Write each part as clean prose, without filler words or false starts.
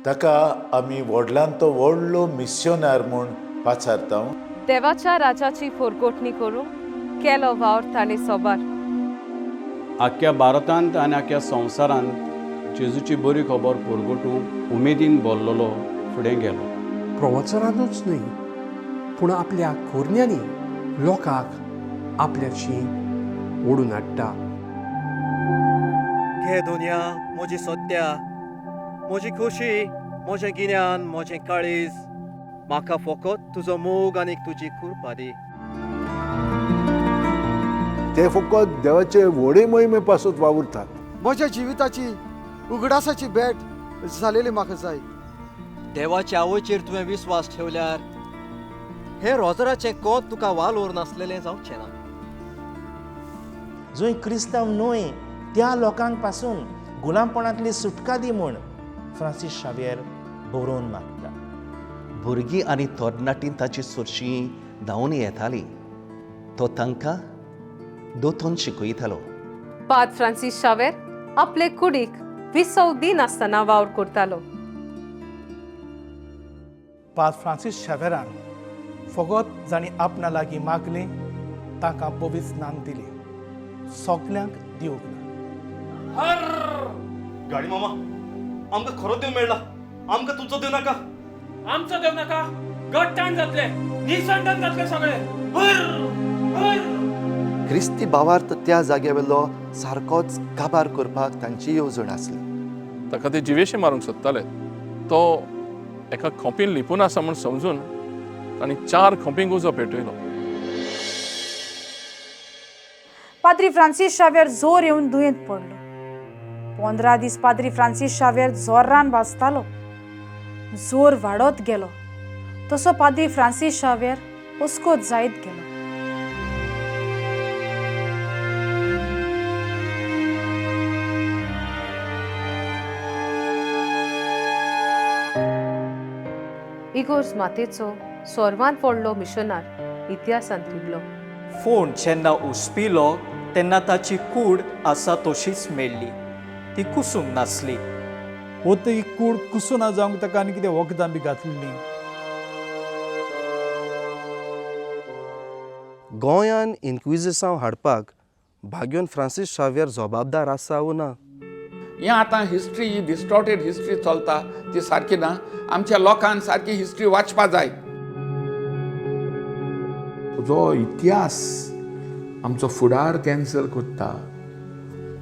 ताका आमी व्हडल्यान तो व्हडलो मिस्योनार म्हूण पाचारता. देवाच्या राजाची फोरगोटणी करूंक केलो वावर ताणें सोबार. आख्ख्या भारतांत आनी आख्ख्या संवसारांत जेजूची बरी खबर परगटूंक उमेदीन भरलेलो फुडें गेलो. प्रवचनानूच न्हय पूण आपल्या कोरण्यांनी लोकांक आपल्याशी ओडून हाडटा. घे दुनिया म्हजी सत्या, म्हजी खोशी, म्हजें गिन्यान, म्हजें काळीज. म्हाका फकत तुजो मोग आनी तुजी कृपा दी. ते फकत देवाचे व्हडे मोहिमे पासत वावुरतात. म्हज्या जिविताची उगडासाची भेट जालेली म्हाका जाय. देवाच्या आवयचेर तुवें विस्वास ठेवल्यार हे रोजराचें कोत तुका वालोर नासलेलें जावचें ना. जंय क्रिस्तांव न्हय त्या लोकांक पासून गुलामपणांतली सुटका दी म्हूण फ्रांसीस शावियर बरोवन मागता. भुरगीं आनी तरणाटीं ताची सरशीं धांवून येतालीं. तो तांकां दोतोन शिकयतालो. पाद फ्रांसीस शावेर आपले कुडीक विसव दिनासतना वावर करतालो. पाद फ्रांसीस शावेरान फकत जांणी आपणा लागीं मागलें तांकां पवित्र स्नान दिलें, सगल्यांक दिवंक ना. गाडी मामा, आमकां खरो देव मेळ्ळा. आमकां तुमचो देव नाका. आमचो देव नाका. गट्टाण जातले, निसंडन जातले सगळे. हुर हुर. क्रिस्ती भावार्थ त्या जाग्यावेलो सारकोच काबार करपाक तांची येवजण आसली. ताका ते जिवेशे मारूंक सोदताले. तो एका खोंपीन लिपून आसा म्हूण समजून तांणी 4 खोंपींक उजो पेटयलो. पाद्री फ्रांसीस शावेर जोर येवन दुयेंत पडलो. 15 दीस पाद्री फ्रांसीस शावेर जोरान भाजतालो. जोर वाडत गेलो तसो पाद्री फ्रांसीस शावेर अस्कोत जायत गेलो. इगोर्ज मातेचो सोर्वान पडलो मिशनार इतिहासांत रिगलो. फोण जेन्ना उसपिलो तेन्ना ताची कूड आसा तशीच मेळ्ळी. ती कुसूंक नासली. वो ती कूड कुसना जावंक ताका आनी कितें वखदां बी घातलेलीं. गोंयान इन्क्विजिसांव हाडपाक भाग्योन फ्रांसीस शावियर जबाबदार आसा वो ना? हें आतां हिस्ट्री ही डिस्टॉर्टेड हिस्ट्री चलता ती सारकी ना. आमच्या लोकांक सारकी हिस्ट्री वाचपा जाय. जो इतिहास आमचो फुडार कॅन्सल करता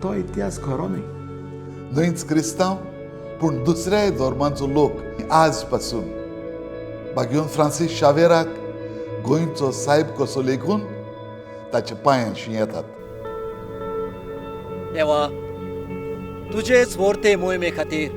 तो इतिहास खरो न्हय. न्हयच क्रिस्तांव पूण दुसऱ्याय धर्मांचो लोक आज पासून बागियोन फ्रांसीस शावेराक गोंयचो सायब कसो लेखून ताच्या पांयांशी येतात. देवा, तुजेच व्हरते मोहिमे खातीर